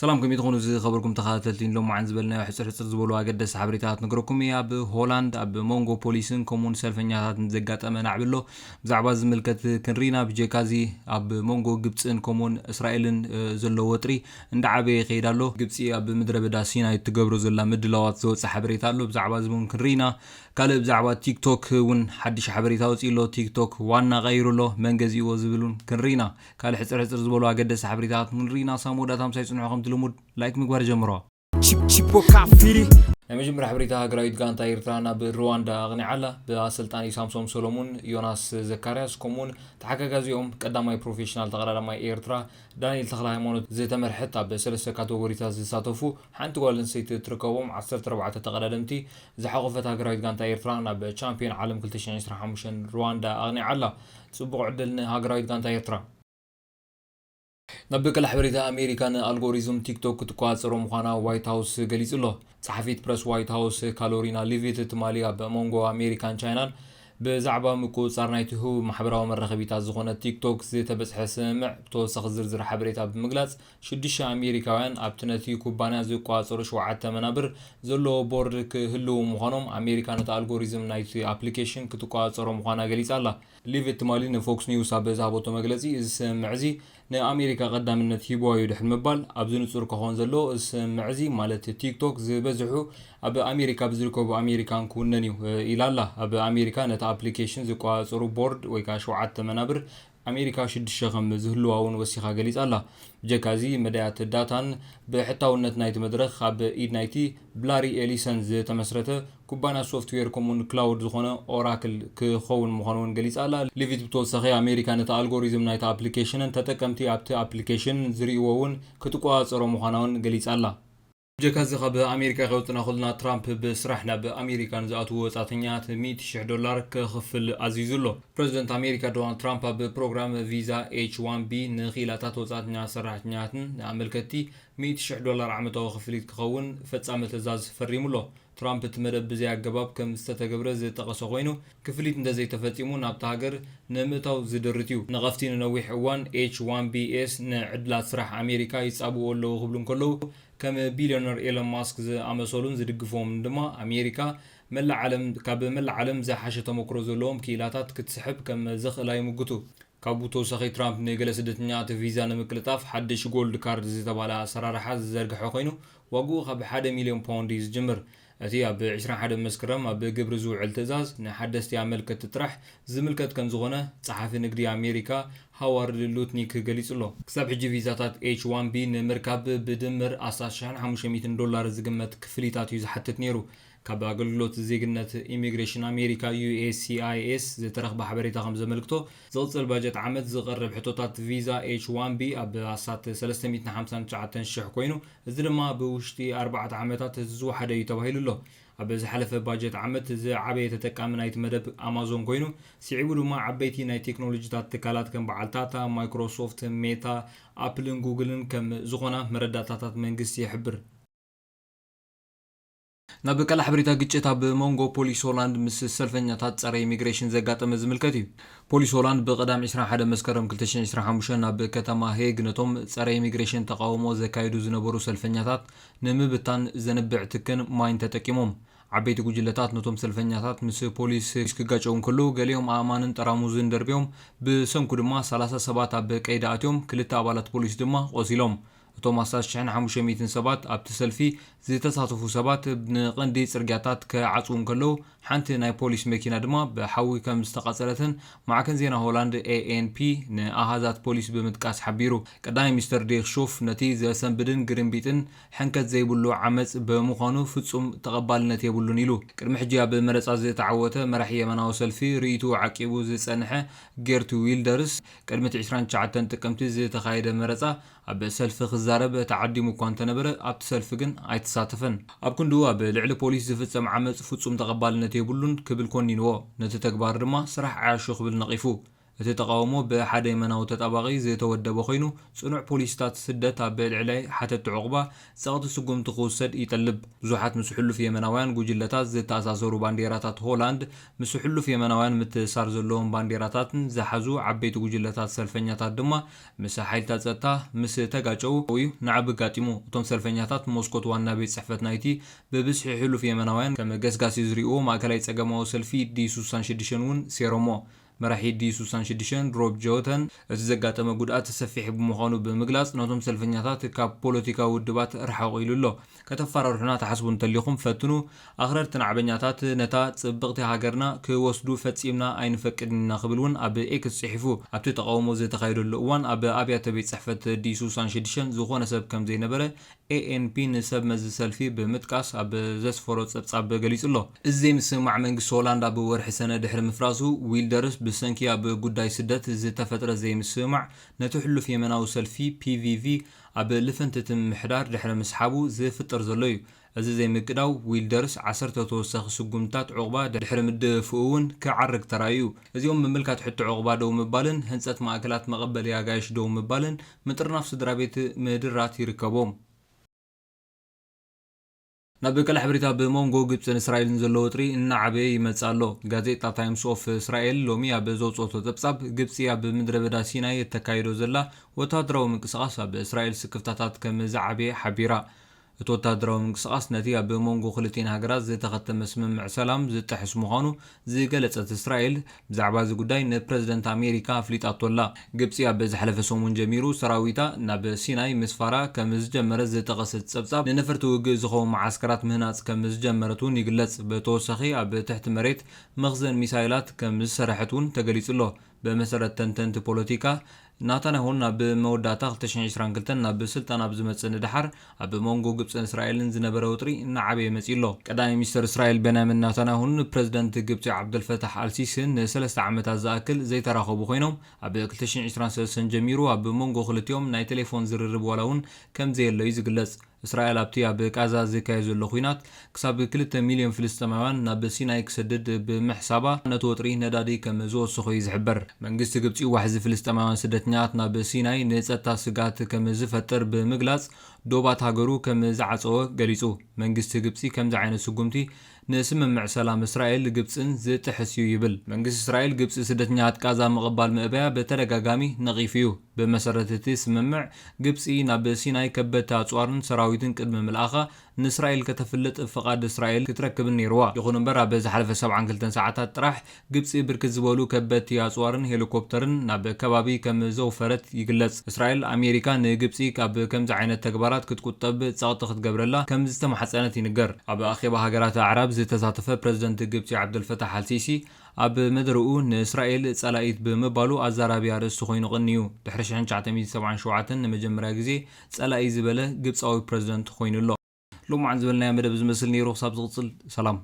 ሰላም፣ ከመይ ትኾኑ ዝኸበርኩም ተኸታተልቲ? ሎማዓን ዝበልናዮ ሕፅር ሕፅር ዝበሉ ኣገደስቲ ሓበሬታታት ንግረኩም እየ። ኣብ ሆላንድ ኣብ መንጎ ፖሊስን ከምኡውን ሰልፈኛታትን ዘጋጠመ ናዕቢ ኣሎ። ብዛዕባ ዝምልከት ክንሪና፣ ብጀካዚ ኣብ መንጎ ግብፅን ከምኡውን እስራኤልን ዘሎ ወጥሪ እንዳዓበየ ይኸይድ ኣሎ። ግብፂ ኣብ ምድረ በዳ ሲናይ እትገብሮ ዘላ ምድላዋት ዝወፀ ሓበሬታ ኣሎ። ብዛዕባ እዚ እውን ክንሪና። ካልእ ብዛዕባ ቲክቶክ እውን ሓድሽ ሓበሬታ ወፂኡ ኣሎ። ቲክቶክ ዋና ቀይሩ ኣሎ፣ መን ገዚእዎ ዝብል እውን ክንሪና። ካልእ ሕፅር ሕፅር ዝበሉ ኣገደስቲ ሓበሬታታት ክንሪና። ሳም ወዳእታ ምሳይ ፅንሑ። ከምቲ ልሙድ ላይክ ምግባር ጀምሮ። Chip- Chipo Kafiri. ናይ መጀመርያ ሓበሬታ፣ ሃገራዊት ጋንታ ኤርትራ ናብ ሩዋንዳ ኣቕኒዓ ኣላ። ብኣሰልጣኒ ሳምሶም ሰሎሙን፣ ዮናስ ዘካርያስ ከምኡውን ተሓጋጋዚኦም ቀዳማይ ፕሮፌሽናል ተቐዳዳማይ ኤርትራ ዳንኤል ተኽለ ሃይማኖት ዝተመርሐት ኣብ ሰለስተ ካተጎሪታት ዝሳተፉ ሓንቲ ጓል ኣንስተይቲ እትርከቦም ዓሰርተ ኣርባዕተ ተቐዳደምቲ ዝሓቖፈት ሃገራዊት ጋንታ ኤርትራ ናብ ቻምፒዮን ዓለም ክልተ ሽሕን ዕስራን ሓሙሽተን ሩዋንዳ ኣቕኒዓ ኣላ። ጽቡቕ ዕድል ንሃገራዊት ጋንታ ኤርትራ። ናብ ቀልሕ ሓበሬታ፣ ኣሜሪካ ንኣልጎሪዝም ቲክቶክ ክትቆጻጸሮ ምዃና ዋይት ሃውስ ገሊጹ ኣሎ። ጸሓፊት ፕረስ ዋይት ሃውስ ካሎሪና ሊቪት ትማሊ ኣብ መንጎ ኣሜሪካን ቻይናን ብዛዕባ ምቁጽጻር ናይቲ ህቡብ ማሕበራዊ መራኸቢታት ዝኾነ ቲክቶክ ዝተበጽሐ ስምምዕ ብተወሳኺ ዝርዝር ሓበሬታ ብምግላጽ፣ ሽዱሽተ ኣሜሪካውያን ኣብቲ ነቲ ኩባንያ ዝቆጻጸሩ ሸውዓተ መናብር ዘለዎ ቦርድ ክህልዉ ምዃኖም፣ ኣሜሪካ ነቲ ኣልጎሪዝም ናይቲ ኣፕሊኬሽን ክትቆጻጸሮ ምዃና ገሊጻ ኣላ። ሊቪት ትማሊ ንፎክስ ኒውስ ኣብ ዝሃበቶ መግለጺ፣ እዚ ስምምዕ እዚ ንኣሜሪካ ቀዳምነት ሂብዋ እዩ ድሕሪ ምባል፣ ኣብዚ ንጹር ክኸውን ዘለዎ፣ እዚ ስምምዕ እዚ፣ ማለት ቲክቶክ፣ ዝበዝሑ ኣብ ኣሜሪካ ብዝርከቡ ኣሜሪካን ክውነን እዩ፣ እ፣ ኢላ ኣላ። ኣብ ኣሜሪካ ነቲ ኣፕሊኬሽን ዝቆጻጸሩ ቦርድ ወይ ከዓ ሸውዓተ መናብር ኣሜሪካ ሽዱሽተ ከም ዝህልዋ እውን ወሲኻ ገሊጻ ኣላ። ብጀካ እዚ፣ መዳያት ዳታን ብሕታውነት ናይቲ መድረኽ ኣብ ኢድ ናይቲ ብላሪ ኤሊሰን ዝተመስረተ ኩባንያ ሶፍትዌር ከምኡውን ክላውድ ዝኾነ ኦራክል ክኸውን ምዃኑ እውን ገሊጻ ኣላ። ሊቪት ብተወሳኺ፣ ኣሜሪካ ነቲ ኣልጎሪዝም ናይቲ ኣፕሊኬሽንን ተጠቀምቲ ኣብቲ ኣፕሊኬሽን ዝርእይዎ እውን ክትቆጻጸሮ ምዃና እውን ገሊጻ ኣላ። ብጀካ እዚ፣ ካብ ኣሜሪካ ከይወጽና ከለና፣ ትራምፕ ብስራሕ ናብ ኣሜሪካ ንዝኣትዉ ወጻእተኛታት ሚእቲ ሽሕ ዶላር ክኽፍል ኣዚዙ ኣሎ። ፕረዚደንት ኣሜሪካ ዶናልድ ትራምፕ ኣብ ፕሮግራም ቪዛ ኤች ዋን ቢ ንክኢላታት ወጻእተኛ ሰራሕተኛታትን ንኣመልከትቲ ሚእቲ ሽሕ ዶላር ዓመታዊ ክፍሊት ክኸውን ፈጻሚ ትእዛዝ ፈሪሙ ኣሎ። ትራምፕ እቲ መደብ ብዘይ ኣገባብ ከም ዝተተገብረ ዝጠቐሰ ኮይኑ፣ ክፍሊት እንተዘይተፈጺሙ ናብታ ሃገር ንምእታው ዝድርት እዩ። ነቐፍቲ ንነዊሕ እዋን ኤች ዋን ቢ ኤስ ንዕድላት ስራሕ ኣሜሪካ ይጻብኡ ኣለዉ ክብሉ እንከለዉ፣ ከም ቢልዮነር ኤሎን ማስክ ዝኣመሰሉን ዝድግፍዎምን ድማ፣ ኣሜሪካ መላእ ዓለም፣ ካብ መላእ ዓለም ዝሓሸ ተመክሮ ዘለዎም ክኢላታት ክትስሕብ ከም ዘኽእላ ይምጉቱ። ካብኡ ተወሳኺ፣ ትራምፕ ንገለ ስደተኛታት ቪዛ ንምቅልጣፍ ሓድሽ ጎልድ ካርድ ዝተባህለ ኣሰራርሓ ዝዘርግሐ ኮይኑ፣ ዋግኡ ካብ ሓደ ሚልዮን ፓውንድ እዩ ዝጅምር። እቲ ኣብ ዕስራን ሓደን መስከረም ኣብ ግብሪ ዝውዕል ትእዛዝ፣ ንሓደስቲ ኣመልከትቲ ጥራሕ ዝምልከት ከም ዝኾነ ጸሓፊ ንግዲ ኣሜሪካ ሃዋርድ ሉትኒክ ገሊጹ ኣሎ። ክሳብ ሕጂ ቪዛታት ኤች ዋን ቢ ንምርካብ ብድምር ኣስታት ሽሕን ሓሙሽተ ሚእትን ዶላር ዝግመት ክፍሊታት እዩ ዝሓትት ነይሩ። ካብ ኣገልግሎት ዜግነት ኢሚግሬሽን ኣሜሪካ፣ ዩ ኤስ ሲ ኣይ ኤስ፣ ዝተረኽበ ሓበሬታ ከም ዘመልክቶ፣ ዝቕጽል ባጀት ዓመት ዝቐርብ ሕቶታት ቪዛ ኤች ዋን ቢ ኣብ ኣስታት ሰለስተ ሚእትን ሓምሳን ትሽዓተን ሽሕ ኮይኑ፣ እዚ ድማ ብውሽጢ ኣርባዕተ ዓመታት ዝወሓደ እዩ ተባሂሉ ኣሎ። ኣብ ዝሓለፈ ባጀት ዓመት ዝዓበየ ተጠቃሚ ናይቲ መደብ ኣማዞን ኮይኑ፣ ስዒቡ ድማ ዓበይቲ ናይ ቴክኖሎጂታት ትካላት ከም በዓል ታታ፣ ማይክሮሶፍት፣ ሜታ፣ ኣፕልን ጉግልን ከም ዝኾና መረዳእታታት መንግስቲ ይሕብር። ናብ ካልእ ሓበሬታ፣ ግጭት ኣብ መንጎ ፖሊስ ሆላንድ ምስ ሰልፈኛታት ጸረ ኢሚግሬሽን ዘጋጠመ ዝምልከት እዩ። ፖሊስ ሆላንድ ብቐዳም ዕስራን ሓደን መስከረም ክልተ ሽሕን ዕስራን ሓሙሽተን ናብ ከተማ ሄግ ነቶም ጸረ ኢሚግሬሽን ተቓውሞ ዘካይዱ ዝነበሩ ሰልፈኛታት ንምብታን ዘንብዕ ትክን ማይን ተጠቂሞም። ዓበይቲ ጉጅለታት ነቶም ሰልፈኛታት ምስ ፖሊስ ክጋጨው እንከለዉ፣ ገሊኦም ኣእማንን ጠራሙዝን ደርብዮም፣ ብሰንኩ ድማ ሰላሳ ሰባት ኣብ ቀይዲ ኣትዮም፣ ክልተ ኣባላት ፖሊስ ድማ ቆሲሎም። እቶም ኣስታት ሽሕን ሓሙሽተ ሚእትን ሰባት ኣብቲ ሰልፊ ዝተሳተፉ ሰባት ንቐንዲ ጽርግያታት ክዓጽዉ እንከለዉ፣ ሓንቲ ናይ ፖሊስ መኪና ድማ ብሓዊ ከም ዝተቓጸለትን ማዕከን ዜና ሆላንድ ኤ ኤን ፒ ንኣሃዛት ፖሊስ ብምጥቃስ ሓቢሩ። ቀዳማይ ሚኒስተር ዲክ ሾፍ ነቲ ዘሰንብድን ግርምቢጥን ሕንከት ዘይብሉ ዓመጽ ብምዃኑ ፍጹም ተቐባልነት የብሉን ኢሉ። ቅድሚ ሕጂ ኣብ መረጻ ዝተዓወተ መራሒ የማናዊ ሰልፊ ርእይትኡ ዓቂቡ ዝጸንሐ ጌርት ዊልደርስ፣ ቅድሚ እቲ ዕስራን ትሽዓተን ጥቅምቲ ዝተኻየደ መረጻ ኣብ ሰልፊ ክዛረብ ተዓዲሙ እኳ እንተነበረ፣ ኣብቲ ሰልፊ ግን ኣይተሳተፈን። ኣብ ክንድኡ፣ ኣብ ልዕሊ ፖሊስ ዝፍጸም ዓመጽ ፍጹም ተቐባልነት የብሉን ክብል ኮኒንዎ። ነቲ ተግባር ድማ ስራሕ ዓያሹ ክብል ነቒፉ። እቲ ተቓውሞ ብሓደ የመናዊ ተጣባቒ ዝተወደበ ኮይኑ፣ ጽኑዕ ፖሊሲታት ስደት ኣብ ልዕላይ ሓተቲ ዑቕባ ጸቕጢ ስጉምቲ ክውሰድ ይጠልብ። ብዙሓት ምስ ሕሉፍ የመናውያን ጉጅለታት ዝተኣሳሰሩ ባንዴራታት ሆላንድ፣ ምስ ሕሉፍ የመናውያን ምትእስሳር ዘለዎም ባንዴራታትን ዝሓዙ ዓበይቲ ጉጅለታት ሰልፈኛታት ድማ፣ ምስ ሓይልታት ጸጥታ ምስ ተጋጨው እዩ ናዕቢ ኣጋጢሙ። እቶም ሰልፈኛታት ሞስኮት ዋና ቤት ጽሕፈት ናይቲ ብብዝሒ ሕሉፍ የመናውያን ከም ገስጋሲ ዝርእይዎ ማእከላይ ጸገማዊ ሰልፊ ዲ ሱሳን ሽዱሽተ እውን ሴሮሞ። መራሒ ዲ ሱሳን ሽዱሽተ ሮብ ጆተን፣ እቲ ዘጋጠመ ጉድኣት ሰፊሕ ብምዃኑ ብምግላጽ፣ ነቶም ሰልፈኛታት ካብ ፖለቲካዊ ውድባት ርሓቑ ኢሉ ኣሎ። ከተፈራርሑና ትሓስቡ እንተሊኹም ፈትኑ፣ ኣኽረርቲ ናዕበኛታት ነታ ጽብቕቲ ሃገርና ክወስዱ ፈጺምና ኣይንፈቅድን ኢና ክብል እውን ኣብ ኤክስ ጽሒፉ። ኣብቲ ተቓውሞ ዝተኻየደሉ እዋን ኣብ ኣብያተ ቤት ጽሕፈት ዲ ሱሳን ሽዱሽተ ዝኾነ ሰብ ከም ዘይነበረ ኤ ኤን ፒ ንሰብ መዚ ሰልፊ ብምጥቃስ ኣብ ዘስፈሮ ጸብጻብ ገሊጹ ኣሎ። እዚ ዘይምስምማዕ መንግስቲ ሆላንድ ኣብ ወርሒ ሰነ ድሕሪ ምፍራሱ፣ ዊልደርስ ብሰንኪ ኣብ ጉዳይ ስደት ዝተፈጥረ ዘይምስምማዕ ነቲ ሕሉፍ የመናዊ ሰልፊ ፒ ቪ ቪ ኣብ ልፍንቲ እቲ ምምሕዳር ድሕሪ ምስሓቡ ዝፍጠር ዘሎ እዩ። እዚ ዘይምቅዳው ዊልደርስ ዓሰርተ ተወሳኺ ስጉምትታት ዑቕባ ድሕሪ ምድፍኡ እውን ክዓርግ ተራእዩ። እዚኦም ምምልካት ሕቶ ዑቕባ ደው ምባልን ህንጸት ማእከላት መቐበሊ ኣጋይሽ ደው ምባልን ምጥርናፍ ስድራ ቤት ምድራት ይርከቦም። ናብ ቀለ ሓበሬታ። ብመንጎ ግብጽን እስራኤልን ዘሎ ወጥሪ እናዓበየ ይመጽእ ኣሎ። ጋዜጣ ታይምስ ኦፍ እስራኤል ሎሚ ኣብ ዘውጽኦቶ ጸብጻብ፣ ግብጺ ኣብ ምድረ በዳ ሲናይ እተካይዶ ዘላ ወተሃደራዊ ምንቅስቓስ ኣብ እስራኤል ስክፍታታት ከም ዝዓበየ ሓቢራ። እቲ ወተሃደራዊ ምንቅስቓስ ነቲ ኣብ መንጎ ክልቲኤን ሃገራት ዝተኸተመ ስምምዕ ሰላም ዝጥሕስ ምዃኑ ዝገለጸት እስራኤል፣ ብዛዕባ እዚ ጉዳይ ንፕረዚደንት ኣሜሪካ ኣፍሊጣቶ ኣላ። ግብጺ ኣብ ዝሓለፈ ሰሙን ጀሚሩ ሰራዊታ ናብ ሲናይ ምስፋራ ከም ዝጀመረ ዝጠቐሰ እቲ ጸብጻብ፣ ንነፈርቲ ውግእ ዝኸውን መዓስከራት ምህናጽ ከም ዝጀመረት እውን ይግለጽ። ብተወሳኺ ኣብ ትሕቲ መሬት መኽዘን ሚሳይላት ከም ዝሰረሐት እውን ተገሊጹ ኣሎ። ብመሰረት ተንተንቲ ፖለቲካ፣ ናታንያሁን ናብ መወዳእታ ክልተ ሽሕን ዕስራን ክልተን ናብ ስልጣን ኣብ ዝመጽእ ንደሓር፣ ኣብ መንጎ ግብጽን እስራኤልን ዝነበረ ወጥሪ እናዓበየ መጺኡ ኣሎ። ቀዳማይ ሚኒስተር እስራኤል ቤንያሚን ናታንያሁን ፕረዚደንት ግብጺ ዓብደልፈታሕ ኣልሲሲን ንሰለስተ ዓመታት ዝኣክል ዘይተራኸቡ ኮይኖም፣ ኣብ ክልተ ሽሕን ዕስራን ሰለስተን ጀሚሩ ኣብ መንጎ ክልቲኦም ናይ ቴሌፎን ዝርርብ ዋላ እውን ከም ዘየሎ እዩ ዝግለጽ። እስራኤል ኣብቲ ኣብ ቃዛ ዝካየድ ዘሎ ኲናት ክሳብ ክልተ ሚልዮን ፍልስጤማውያን ናብ ሲናይ ክሰድድ ብምሕሳባ፣ ነቲ ወጥሪ ነዳዲ ከም ዝወሰኾ እዩ ዝሕበር። መንግስቲ ግብጺ ዋሕዚ ፍልስጤማውያን ስደተኛታት ናብ ሲናይ ንጸጥታ ስግኣት ከም ዝፈጥር ብምግላጽ፣ ዶባት ሃገሩ ከም ዝዓጸወ ገሊጹ። መንግስቲ ግብጺ ከምዚ ዓይነት ስጉምቲ ንስምምዕ ሰላም እስራኤል ግብጽን ዝጥሕስ እዩ ይብል። መንግስቲ እስራኤል ግብጺ ስደተኛታት ቃዛ ምቕባል ምእባያ ብተደጋጋሚ ነቒፉ እዩ። ብመሰረት እቲ ስምምዕ፣ ግብጺ ናብ ሲናይ ከበድቲ ኣጽዋርን ሰራዊትን ቅድሚ ምልኣኻ ንእስራኤል ከተፍልጥ ፍቓድ እስራኤል ክትረክብን ነይርዋ። ይኹን እምበር፣ ኣብ ዝሓለፈ ሰብዓን ክልተን ሰዓታት ጥራሕ ግብጺ ብርክት ዝበሉ ከበድቲ ኣጽዋርን ሄሊኮፕተርን ናብ ከባቢ ከም ዘውፈረት ይግለጽ። እስራኤል፣ ኣሜሪካ ንግብጺ ካብ ከምዚ ዓይነት ተግባራት ክትቁጠብ ጸቕጢ ክትገብረላ ከም ዝተማሕጸነት ይንገር። ኣብ ኣኼባ ሃገራት ኣዕራብ ዝተሳተፈ ፕረዚደንት ግብጺ ዓብደልፈታሕ ኣልሲሲ፣ ኣብ መደረኡ ንእስራኤል ጸላኢት ብምባሉ ኣዛራቢ ኣርእስቲ ኮይኑ ቀንዩ። ድሕሪ ሽሕን ትሽዓተ ሚእትን ሰብዓን ሸውዓተን ንመጀመርያ ግዜ ጸላኢ ዝበለ ግብጻዊ ፕረዚደንት ኮይኑ ኣሎ። ሎማዓንቲ ዝበልናዮ መደብ ዝመስል ነይሩ። ክሳብ ዝቕጽል፣ ሰላም።